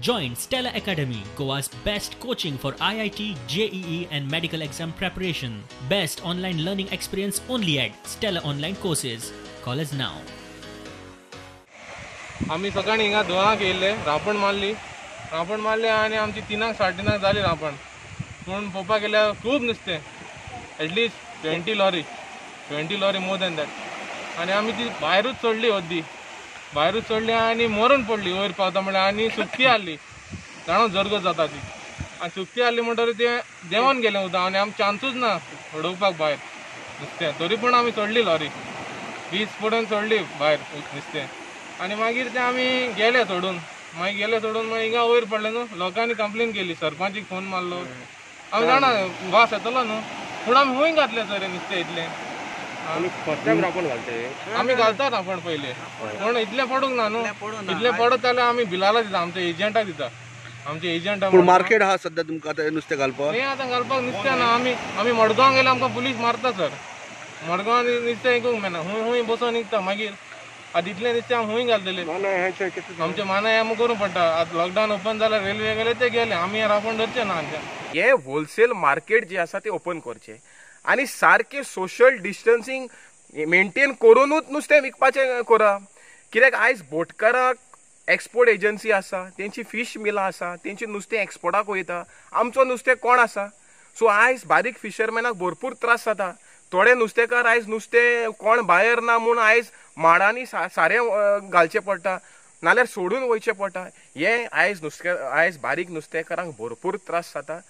Join Stella Academy, Goa's best coaching for IIT, JEE and medical exam preparation. Best online learning experience only at Stella Online Courses. Call us now. आमी सकाळी हिंगा 2 येयल्ले, रांपण मारली, रांपण मारली आनी आमची 3 3:30 जाली रांपण. पूण पळोवपाक गेल्यार खूब नुस्तें, at least 20 lorry, 20 lorry more than that. आनी आमी ती भायरूच सोडली, अद्दी भायरूच सोडली आनी मरून पडली वयर पावता म्हणल्यार. आनी सुकती आहली, जाणो जरगत जाता ती, आनी सुकती आहली म्हणटकीर तें देंवन गेलें उदक आनी आमकां चान्सूच ना उडोवपाक भायर नुस्तें. तरी पूण आमी सोडली लॉरी, 20 फुटान सोडली भायर नुस्तें. आनी मागीर तें आमी गेले सोडून, मागीर गेले सोडून मागीर हिंगा वयर पडले न्हू, लोकांनी कंप्लेन केली, सरपंचीक फोन मारलो. आमी जाणा वास येतलो न्हू, पूण आमी खंय घातलें सर नुस्तें इतलें? आमी घालतात रांपण पयले, पूण इतलें पडूंक ना न्हू. इतलें पडत जाल्यार आमी बिलाला दिता, आमच्या एजंटाक दिता, आमचे एजंट. पूण मार्केट आहा सद्या तुमकां आतां नुस्तें घालपाक? हें आतां घालपाक नुस्तें ना. आमी आमी मडगांव गेल्यार आमकां पुलीस मारता सर. मडगांव नुस्तें विकूंक मेळना, खूंय खूंय बसोन विकता. मागीर आतां इतलें नुस्तें आमी खूंय घालतले? आमचे मानाय आमकां करूंक पडटा. आतां लॉकडावन ओपन जाल्यार रेल्वे गेले ते गेले, आमी रांपण धरचें ना. हें होलसेल मार्केट जें आसा तें ओपन करचें आनी सारकें सोशल डिस्टन्सींग मेंटेन करुनूच नुस्तें विकपाचें करा. कित्याक आयज बोटकाराक एक्सपोर्ट एजन्सी आसा, तेंची फीश मिलां आसा, तेंची नुस्तें एक्सपोर्टाक वयता, आमचो नुस्तें कोण आसा? सो आयज बारीक फिशरमॅनाक भरपूर त्रास जाता. थोडे नुस्तेकार आयज नुस्तें कोण बायर ना म्हूण आयज माडांनी सारें घालचें पडटा, नाल्यार सोडून वयचें पडटा. हें आयज नुस्तें आयज बारीक नुस्तेकारांक भरपूर त्रास जाता.